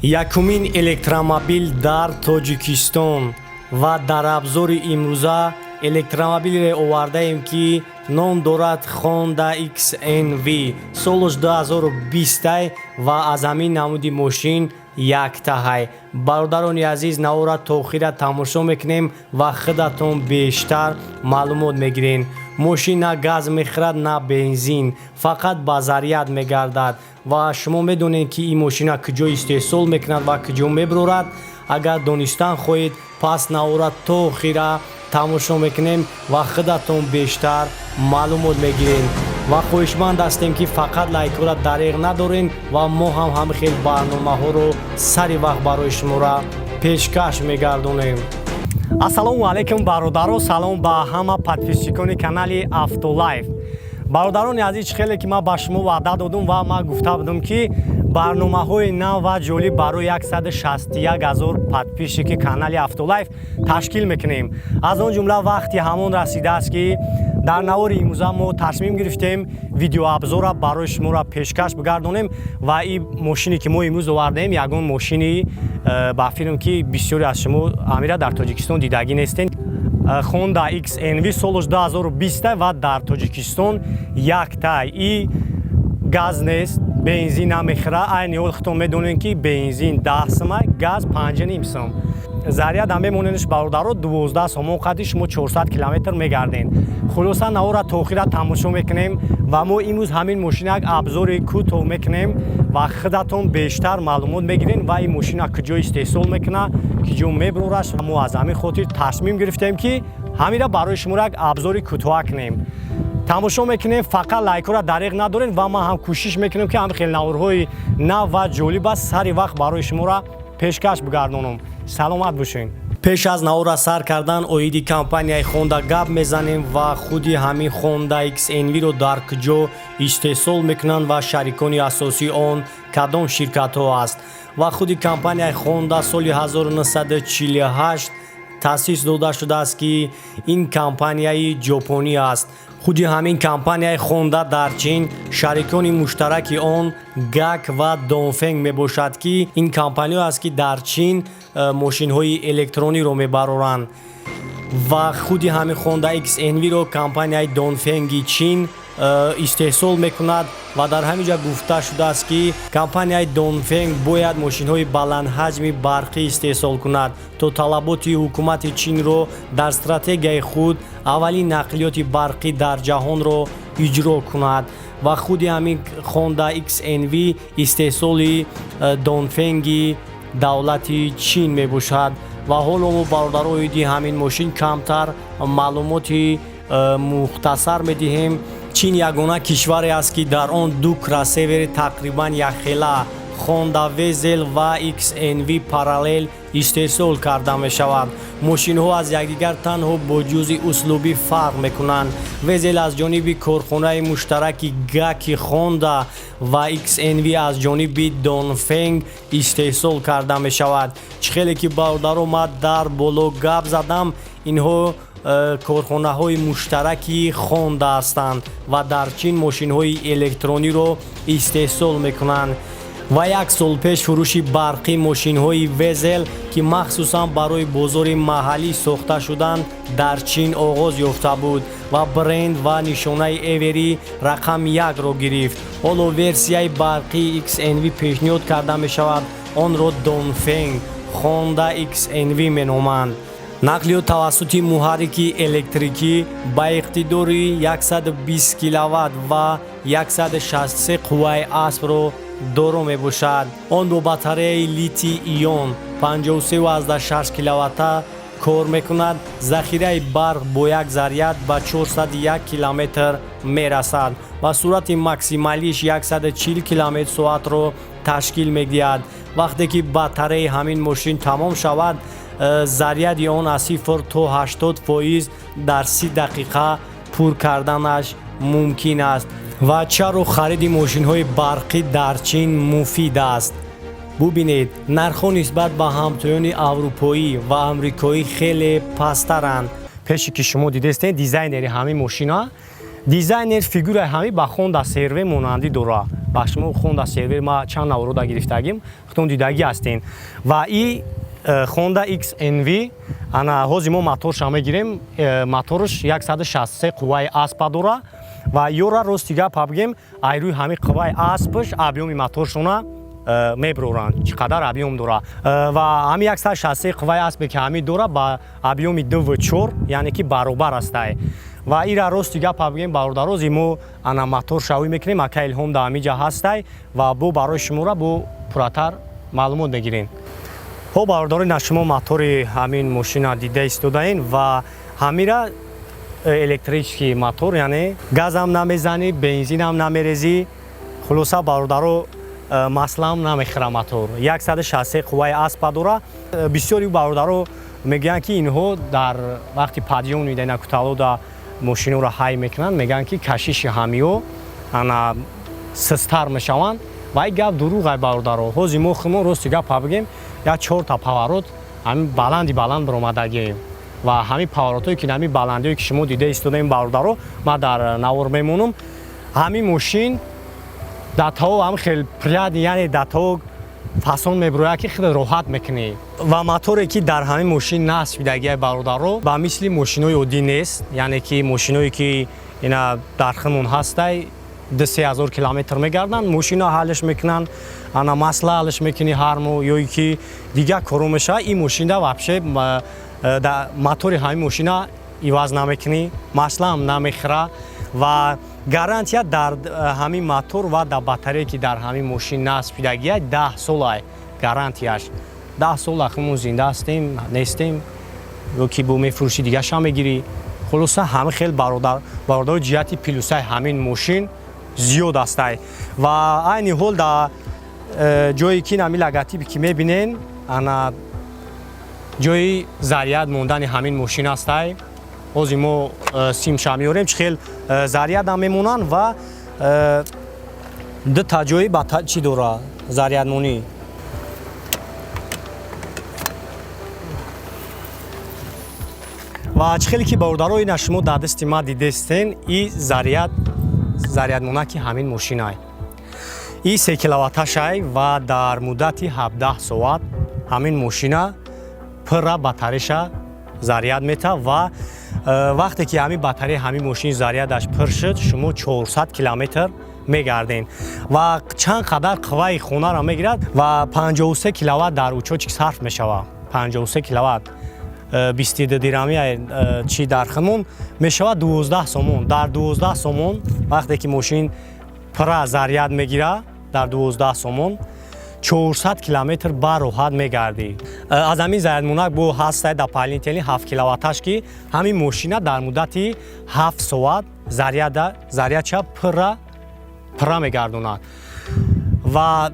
Якумин электромобил дар Тоҷикистон ва дар обзори имрӯза электромобиле овардаем, ки ном дорад Honda XNV, солаш 2020 ва аз ҳамин намуди мошин яктаҳай. Бародарони азиз, навора то охира тамошо мекунем ва худатон бештар маълумот мегирен. Мошин на газ мехӯрад, на бензин, фақат ба заряд мегардад. Ва шумо медонед, ки ин мошина куҷо истеҳсол мекунад ва куҷо мебарорад. Агар донистан хоҳед, пас навора то охира тамошо мекунем ва худатон бештар маълумот мегирем. Ва хоҳишманд ҳастем, ки фақат лайкҳоро дареғ надорем ва мо ҳам ҳамин хел барномаҳоро сари вақт барои шуморо пешкаш мегардонем. Ассалому алайкум, бародаро, салом ба ҳама подписчикони канали Автолайф. Бародарони азиз, чӣ хеле ки ман ба шумо ваъда додум ва ман гуфта будам, ки барномаҳои нав ва ҷолиб барои 161 ҳазор подписчики канали Автолайф ташкил мекунем. Аз он ҷумла вақти ҳамон расидааст, ки дар навори имрӯза мо тасмим гирифтем видеообзора барои шуморо пешкаш бигардонем. Ва ин мошине, ки мо имрӯз овардаем, ягон мошини ба филм, ки бисёре аз шумо амира дар Тоҷикистон дидагӣ нестен. Honda XNV, солаш 2020 ва дар Тоҷикистон якта. И газ нест, бензин намехӯра. Айни ҳол худтон медонем, ки бензин 10 сима, газ 5,5 сум. Заряд ам мемоненш, бародаро, 12 сомон қади шумо 400 километр мегарден. Хулоса, навора то охира тамошо мекунем ва мо имрӯз ҳамин мошина як обзори кӯтоҳ мекунем ва худатон бештар маълумот мегирен ва ин мошина куҷо истеҳсол мекуна, куҷо мебарораш. Мо аз ҳамин хотир тасмим гирифтем, ки ҳамира барои шуморо як обзори кӯтоҳа кунем. Тамошо мекунем, фақат лайкҳоро дареғ надорем ва ман ҳам кӯшиш мекунем, ки ҳамин хел наворҳои нав ва ҷолиб аст сари вақт барои шуморо пешкаш бигардонам. Саломат бошед. Пеш аз навора сар кардан оиди компанияи Honda гап мезанем ва худи ҳамин Honda XNV-ро дар куҷо истеҳсол мекунанд ва шарикони асосии он кадом ширкатҳо аст. Ва худи компанияи Honda соли 1948 таъсис дода шудааст, ки ин компанияи ҷопонӣ аст. Худи ҳамин компанияи Honda дар Чин шарикони муштараки он ГАК ва Донфенг мебошад, ки ин компаниҳо аст, ки дар Чин мошинҳои электрониро мебароранд. Ва худи ҳамин Honda XNV-ро компанияи Донфенги Чин истеҳсол мекунад. Ва дар ҳамин ҷо гуфта шудааст, ки компанияи Донфенг бояд мошинҳои баландҳаҷми барқӣ истеҳсол кунад, то талаботи ҳукумати Чинро дар стратегияи худ аввалин нақлиёти барқӣ дар ҷаҳонро иҷро кунад. Ва худи ҳамин Honda XNV истеҳсоли Донфенги давлати Чин мебошад. Ва ҳоло мо, бародаро, оиди ҳамин мошин камтар маълумоти мухтасар медиҳем. Чин ягона кишваре аст, ки дар он ду кроссовери тақрибан якхела, Honda Vezel ва XNV, параллел истеҳсол карда мешавад. Мошинҳо аз якдигар танҳо бо ҷузъи услубӣ фарқ мекунанд. Vezel аз ҷониби корхонаи муштараки ГАКи Honda ва XNV аз ҷониби Донфенг истеҳсол карда мешавад. Чӣ хеле ки, бародаро, ман дар боло гап задам, инҳо корхонаҳои муштараки Honda ҳастанд ва дар Чин мошинҳои электрониро истеҳсол мекунанд. Ва як сол пеш фурӯши барқӣ мошинҳои Vezel, ки махсусан барои бозори маҳаллӣ сохта шуданд, дар Чин оғоз ёфта буд ва бренд ва нишонаи Эвери рақами якро гирифт. Ҳоло версияи барқии XNV пешниҳод карда мешавад, онро Донфенг Honda XNV меноманд. Нақлиёт тавассути муҳаррики электрикӣ ба иқтидори 120 киловатт ва 163 қувваи аспро доро мебошад. Он бо батареяи литий-ион 53,6 киловатта кор мекунад. Захираи барқ бо як заряд ба 401 километр мерасад ва суръати максималиш 140 километр соатро ташкил медиҳад. Вақте ки батареяи ҳамин мошин тамом шавад, заряди он аз 0 то 80% дар 30 дақиқа пур карданаш мумкин аст. Ва чаро хариди мошинҳои барқӣ дар Чин муфид аст? Бубинед, нархҳо нисбат ба ҳамтоёни аврупоӣ ва амрикоӣ хеле пасттаранд. Пеше ки шумо дидестед, дизайнери ҳамин мошина, дизайнер фигураи ҳамин ба Honda CR-V монандӣ дорад. Ба шумо Honda CR-V ма чанд наворода гирифтагим, худтон дидагӣ ҳастен. Ва и Honda XNV, ана ҳозир мо моторша мегирем. Моторш 163 қувваи аспа дора ва ёра, рости гапа бигем, айрӯи ҳамин қувваи аспаш объёми моторшона меброранд, чӣ қадар объём дора. Ва ҳамин 163 қувваи аспе ки ҳамин дора, ба объёми 2,4, яъне ки баробар астай. Ва ира, рости гапа бигем, бародарози мо, ана мотор шавӣ мекунем. Ака Илҳом да ҳамиҷа ҳастай ва бо барои шуморо бо пурратар маълумот мегирем. Хоб, бародарои, на шумо мотори ҳамин мошина дида истодаен ва ҳамира электрический мотор, яъне газам намезанӣ, бензинам намерезӣ. Хулоса, бародаро, маслам намехӯра. Мотор 163 қувваи аспа дора. Бисёри бародаро мегӯянд, ки инҳо дар вақти подъём ина куталода мошиноро ҳай мекунанд, мегӯянд, ки кашиши ҳамиё ана систар мешаванд. Ва ин гап дурӯғ ай, бародаро. Ҳозир мо худмон, рости гапа бигем, як чорта поворот ҳамин баланди баланд баромадагием ва ҳамин поворотое ки ҳамин баландиое ки шумо дида истодаем, бародаро, ман дар навор мемонам. Ҳамин мошин дар таво ҳам хел приятный, яъне дар таво фасон мебирояд, ки хеле роҳат мекунӣ. Ва моторе ки дар ҳамин мошин насб шудагиай, бародаро, ба мисли мошинои оддӣ нест. Яъне ки мошиное ки ина дар химон ҳастай, 2-3 ҳазор километр мегарданд, мошина ҳалш мекунанд, ана масла ҳалш мекунӣ ҳар моҳ ё ки дигар коро мешавад. Ин мошина вообще мотори ҳамин мошина иваз намекунӣ, маслаам намехӯра ва гарантия дар ҳамин мотор ва дар батарея, ки дар ҳамин мошин насб шудагия, 10 солай гарантияш. 10 сол ахимон зинда ҳастем, нестем, ё ки бо мефурӯши, дигаша мегирӣ. Хулоса, ҳамин хел, бародаро, ҷиҳати плюсаи ҳамин мошин зиёд астай. Ва айни ҳол дар ҷое ки ҳамин логотипе ки мебинен, ана ҷои заряд мондани ҳамин мошин астай. Ҳозир мо симша меорем, чӣ хел зарядам мемонанд ва дута ҷои ба чӣ дора зарядмонӣ. Ва чӣ хеле ки, бародаро, ина шумо дар дасти ма дидестен, и зарядмонаки ҳамин мошинай. И 3 киловатташай ва дар муддати 17 соат ҳамин мошина пурра батареша заряд мета. Ва вақте ки ҳамин батарея ҳамин мошин зарядаш пур шуд, шумо 400 километр мегарден. Ва чанд қадар қувваи хонаро мегирад ва 53 киловатт дар учётчик сарф мешавад. 53 киловатт 22 дирами чи дар химон мешавад 12 сомон. Дар 12 сомон, вақте ки мошин пурра заряд мегирад, дар 12 сомон 400 километр бароҳат мегардӣ. Аз ҳамин зарядмонак бо ҳастай дополнительный 7 киловатташ, ки ҳамин мошина дар муддати 7 соат зарядча пурра мегардонад. Ва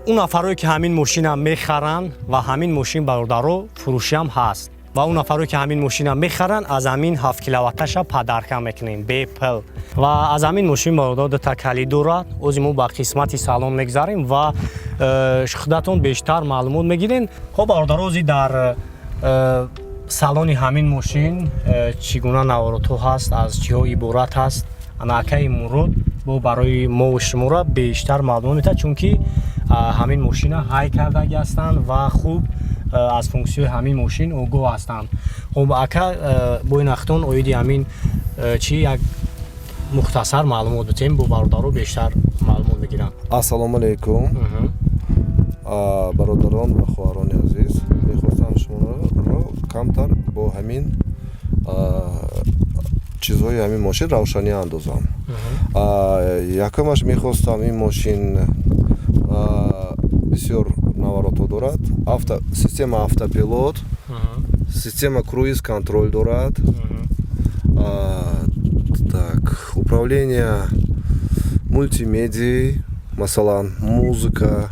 он нафарое ки ҳамин мошина мехаранд, ва ҳамин мошин, бародаро, фурӯшиам ҳаст, ва он нафаре ки ҳамин мошина мехаранд, аз ҳамин 7 киловатташа подарка мекунем бепул. Ва аз ҳамин мошин, бародар, дута калид дорад. Ози мо ба қисмати салон мегзарем ва худатон бештар маълумот мегирен. Хоб, бародар, ози дар салони ҳамин мошин чӣ гуна наворотҳо ҳаст, аз чиҳо иборат ҳаст, ана акаи Мурод бо барои мову шуморо бештар маълумот метаҳад, чунки ҳамин мошина ҳай кардаги ҳастанд ва хуб аз функсияи ҳамин мошин огоҳ ҳастанд. Хоб, ака, бо ин ахтон оиди ҳамин чи як мухтасар маълумот битем, бо бародаро бештар маълумот мегиранд. Ассалому алайкум, бародарон ва хоҳарони азиз. Мехостам шуморо камтар бо ҳамин чизҳои ҳамин мошин равшанӣ андозам. Якумаш, мехостам, ин мошин бисёр наворотҳо дорад: система автопилот, система круиз контроль дорад, так, управление мултимедией, масалан, музыка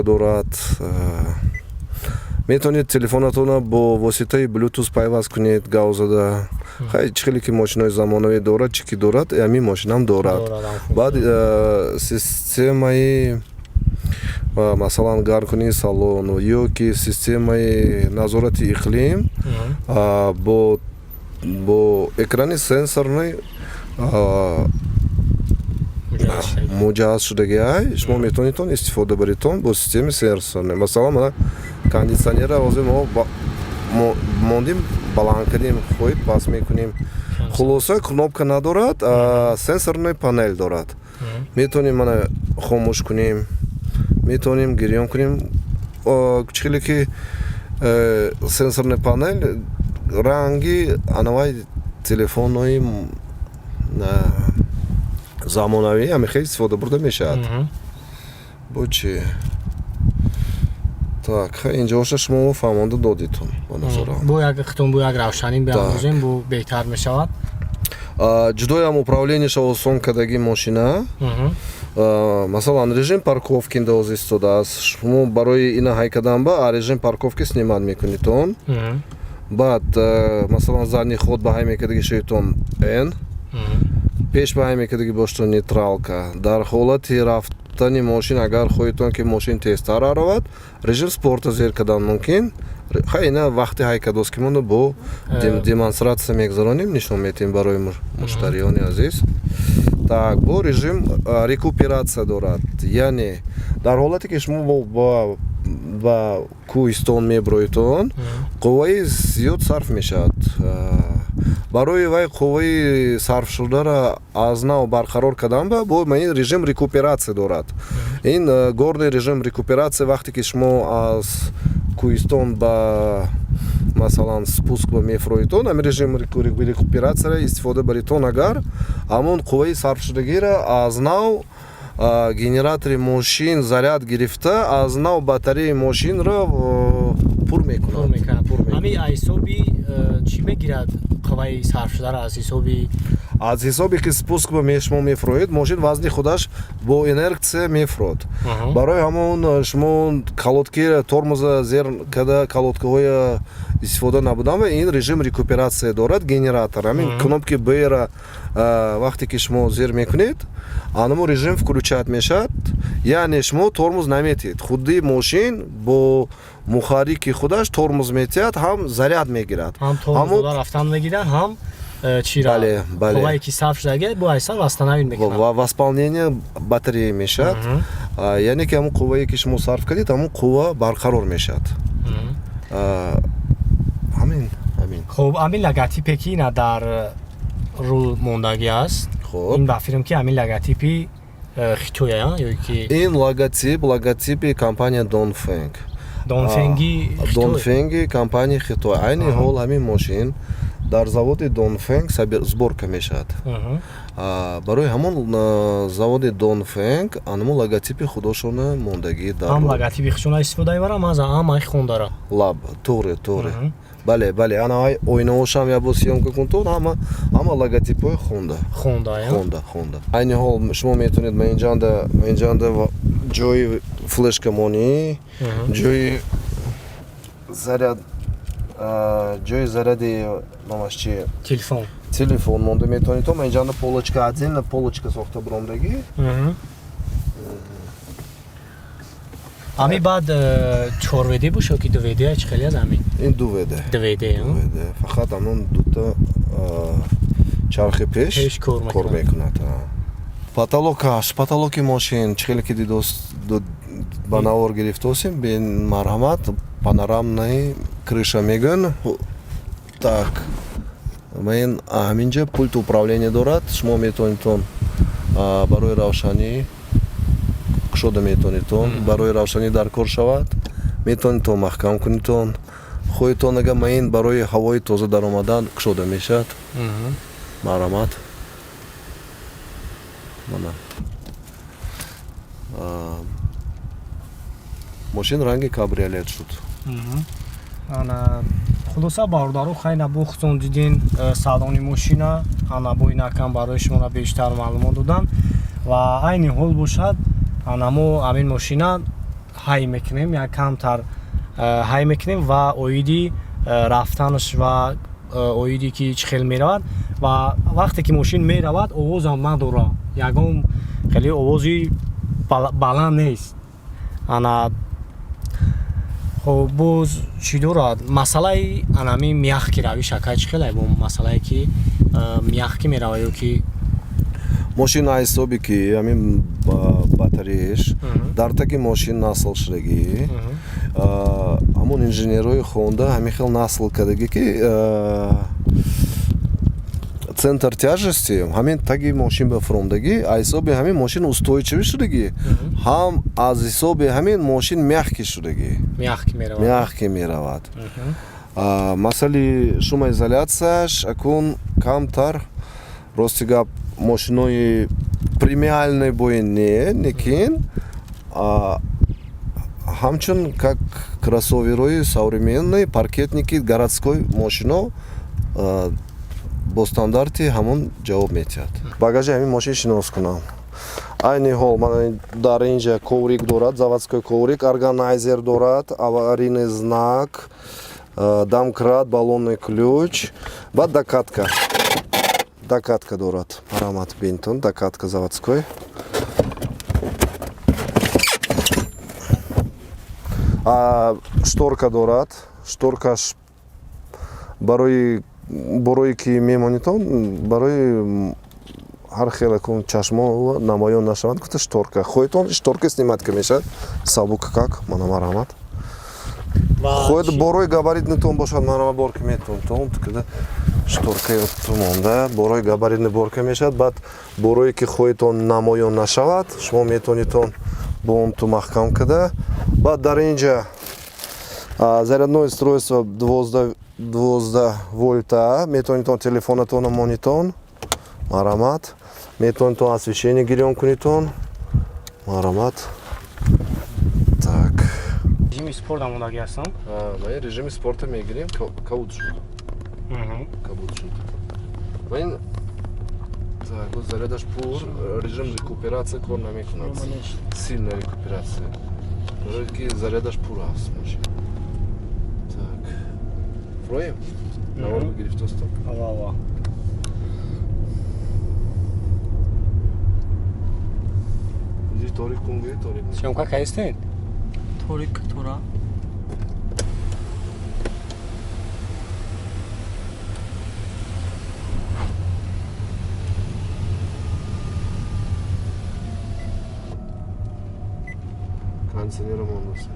дорад. Метавонед телефонатонро бо воситаи Bluetooth пайваст кунед гав зада. Хай, чӣ хеле ки мошинои замонавӣ дорад, чӣ ки дорад, ҳамин мошинам дорад. Баъд системаи, масалан, гармкунии салон ё ки системаи назорати иқлим бо экрани сенсорный. Муҷаҳҳаз шудагӣ ай, шумо метавонедтон истифода баредтон бо системаи сенсорный. Масалан, мана кондитсионера ҳозир мо мондим, баланд кардем, хоҳед, паст мекунем. Хулоса, кнопка надорад, сенсорный панель дорад. Метавонем мана хомӯш кунем, метавонем гирён кунем. Чӣ хеле ки сенсорный панель ранги анавай телефонҳои замонавӣ ҳами хеле истифода бурда мешавад. Бо чи? Так, инҷоша шумо фаҳмонда додитон, ба назарам. Бо як хитон, бо як равшанӣ биандозем, бо беҳтар мешавад. Ҷудоям управлениеша осон кардагӣ мошина. Масалан, режим парковки индоз истодааст. Шумо барои ина ҳай кардан ба режим парковки снимать мекунитон. Баъд, масалан, задний ход ба ҳай мекардаги шоитон N, пеш ба ҳай мекардаги боштон нейтралка. Дар ҳолати рафтани мошин, агар хоҳедтон, ки мошин тезтар равад, режим спорта зер кардан мумкин. Хай, ина вақти ҳай кардост, ки моно бо демонстрация мегузаронем, нишон метиҳем барои муштариёни азиз. Так, бо режим рекуперация дорад, яъне дар ҳолате ки шумо ба кӯҳистон меброитон, қувваи зиёд сарф мешавад. Барои вай қувваи сарфшударо аз нав барқарор кардан ба бо ин режим рекуперация дорад. Ин горный режим рекуперация, вақте ки шумо аз кӯҳистон ба, масалан, спуск ба мефуроитон, ҳамин режим рекуперацияро истифода баритон, агар ҳамон қувваи сарфшудагиро аз нав генератори мошин заряд гирифта, аз нав батареяи мошинро пур мекунад. Ҳамин ҳисоби чӣ мегирад қувваи сарфшударо аз ҳисоби? Аз ҳисобе ки спуск ба шумо мефуроед, мошин вазни худаш бо инерция мефурод. Барои ҳамон шумо колодки тормоза зер карда, колодкаҳоя истифода набудан ва ин режим рекуперация дорад генератор. Ҳамин кнопки б-ра вақте ки шумо зер мекунед, анамо режим включать мешавад, яъне шумо тормоз наметиҳед, худи мошин бо мухаррики худаш тормоз метиҳад, ҳам заряд мегирад. Ҳам тормоз рафтан мегирад, ҳам чира қуввае ки сарф шудага бо айсан восстановить мекунад. Ва восполнение батарея мешавад, яъне ки ҳамон қуввае ки шумо сарф кардед, ҳамон қувва барқарор мешавад. Ҳамин. Хуб, ҳамин логотипе ки ина дар рул мондагӣ аст, ин ба филм ки ҳамин логотипи Хитоя ё ки? Ин логотип, логотипи компания Донфенг. Донфенги? Донфенги компанияи Хитой. Айни ҳол ҳамин мошин дар заводи Донфенг сборка мешавад. Барои ҳамон заводи Донфенг анамо логотипи худошона мондагӣ дар. Ҳам логотипи худшона истифода мебарам, ҳам ай Хондара. Лаб, туғри, туғри, бале, бале. Ана ай оинаошам як бор съёмка кун то ҳама логотипҳои Хонда. Хонда. Хонда, Хонда. Айни ҳол шумо метавонед ма инҷанда ҷои флешка монӣ, ҷои заряд, ҷои заряди, номаш чи? Телефон. Телефон монда метавонед. То инҷанда полочка, отдельно полочка сохта буромдагӣ. Ами баъд 4 ВД бош ё ки 2 ВД, чи хеле аз ами? Ин 2 ВД. 2 ВД. 2 ВД, фақат ҳамон дута чархи пеш кор мекунад. Потолокаш, потолоки мошин чӣ хеле ки дидост, ба навор гирифтосем, бемарҳамат, панорамный крыша мегӯян. Так, ин ҳаминҷа пульт управления дорад. Шумо метавонедтон барои равшанӣ кушода метавонедтон, барои равшанӣ дар кор шавад, метавонедтон маҳкам кунедтон. Хоҳедтон ага, ма ин барои ҳавои тоза даромадан кушода мешавад. Марҳамат, мана мошин ранги кабриолет шуд. Ана, хулоса, бародаро, хайна бо худтон дидин салони мошина. Ана, бо инакам барои шуморо бештар маълумот додам ва айни ҳол бошад, ана мо ҳамин мошина ҳай мекунем, як камтар ҳай мекунем ва оиди рафтанаш ва оиди ки чӣ хел меравад. Ва вақте ки мошин меравад, овозам надорад, ягон хеле овози баланд нест. Ана, хоб, боз чӣ дорад? Масъалаи анами мягкий равиш, акай, чӣ хеле бо масъалае ки мягкий меравад ё ки? Мошин ҳисоби ки ҳамин батареяш дар таги мошин насл шудагӣ, ҳамон инженерҳои Хонда ҳамин хел насл кардагӣ, ки центр тяжести ҳамин таги мошин ба фуромдагӣ. Ҳисоби ҳамин мошин устойчивый шудагӣ, ҳам аз ҳисоби ҳамин мошин мягкий шудагӣ. Мягкий меравад. Мягкий меравад. Масъали шумоизоляцияш акун камтар, рости гап, мошинои премиальный боин не, лекин ҳамчун как кроссоверои современный, паркетники, городской мошино бо стандарти ҳамон ҷавоб метиҳад. Багажи ҳамин мошин шинос кунам. Айни ҳол ман дар инҷа коврик дорад, заводской коврик, органайзер дорад, аварийный знак, домкрат, баллонный ключ, баъд докатка, докатка дорад. Марҳамат, бинтон, докатка заводской. Шторка дорад, шторкаш барои борое ки мемонитон, барои ҳар хеле кун чашмо намоён нашаванд гуфта шторка. Хоҳитон, шторка снимать ка мешавад, сабук как. Мана, марҳамат. Хоҳед, борои габаритныйтон бошад, марҳамат, борка метонтон када шторкаи ту монда, борои габаритный борка мешавад. Баъд борое ки хоҳитон намоён нашавад, шумо метонитон бо он ту маҳкам када. Баъд дар инҷа зарядное устройство 12 вольта, метавонитон телефонатонро монитон, марҳамат, метавонитон освещение гирён кунитон, марҳамат. Так. Режими спорт амодаги ҳастам. Ма ин режими спорта мегирем, кабуд шуд, кабуд шуд. Ва ин так, зарядаш пур, режим рекуперация кор намекунад, сильная рекуперация, барои ки зарядаш пур аст мошин. Так, фроем навор гирифтостам. Ава. Иди торик кунги, торик. Съёмка кайстен? Торик тора. Кондиционером мондост.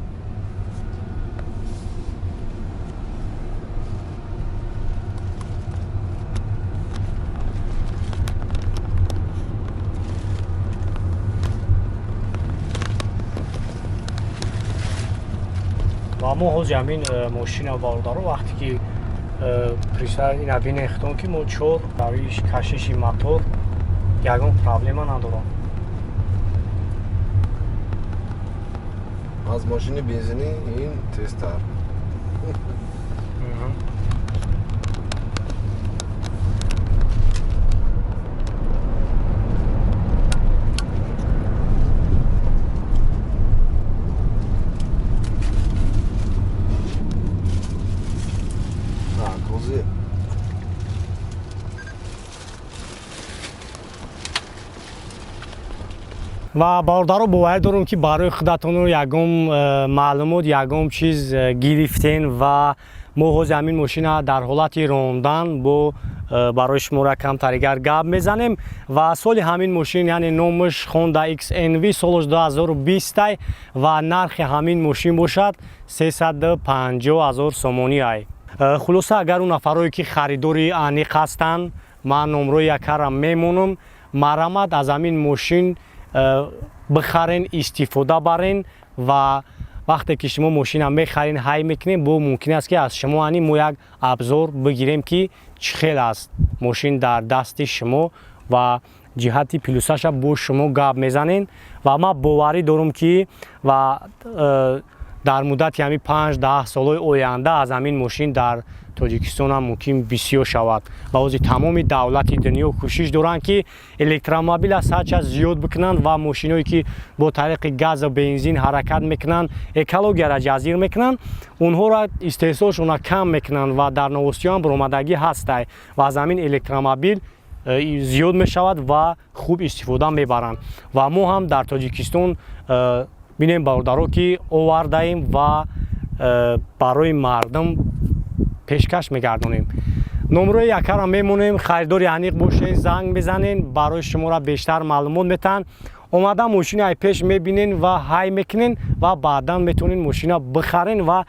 Ва мо ҳозир ҳамин мошина, бародаро, вақте ки приса ина бинехтон, ки мо чор равиш кашиши мотор ягон проблема надорам. Аз мошини бензинӣ ин тезтар. Так, ҳозир Ва бародаро, боварӣ дорам, ки барои худатону ягон маълумот, ягон чиз гирифтен. Ва мо ҳозир ҳамин мошина дар ҳолати рондан бо барои шуморо камтаригар гап мезанем. Ва соли ҳамин мошин, яъне номаш Honda XNV, солаш 2020 ва нархи ҳамин мошин бошад 350 ҳазор сомонӣ ай. Хулоса, агар он нафарое ки харидори аниқ ҳастанд, ман номрои якара мемонам, марҳамат, аз ҳамин мошин бихарен, истифода барен. Ва вақте ки шумо мошина мехарен, ҳай мекунем, бо мумкин аст, ки аз шумо ани мо як обзор бигирем, ки чӣ хел аст мошин дар дасти шумо ва ҷиҳати плюсаша бо шумо гап мезанем. Ва ман боварӣ дорам, ки ва дар муддати ҳамин 5-10 солҳои оянда аз ҳамин мошин дар Тоҷикистон ҳам мумкин бисёр шавад. Ва ҳозир тамоми давлати дунё кӯшиш доранд, ки электромобила сача зиёд бикунанд ва мошиное ки бо тариқи газу бензин ҳаракат мекунанд, экологияро ҷазир мекунанд, онҳоро истеҳсолшонро кам мекунанд. Ва дар новостиҳо ҳам баромадагӣ ҳастай ва аз ҳамин электромобил зиёд мешавад ва хуб истифода мебаранд. Ва мо ҳам дар Тоҷикистон бинем, бародаро, ки овардаем ва барои мардум пешкаш мегардонем. Номрои якара мемонем, харидори аниқ бошен, занг мезанен, барои шуморо бештар маълумот метаҳанд. Омада мошини ай пеш мебинен ва ҳай мекунен ва баъдан метавонен мошина бихарен ва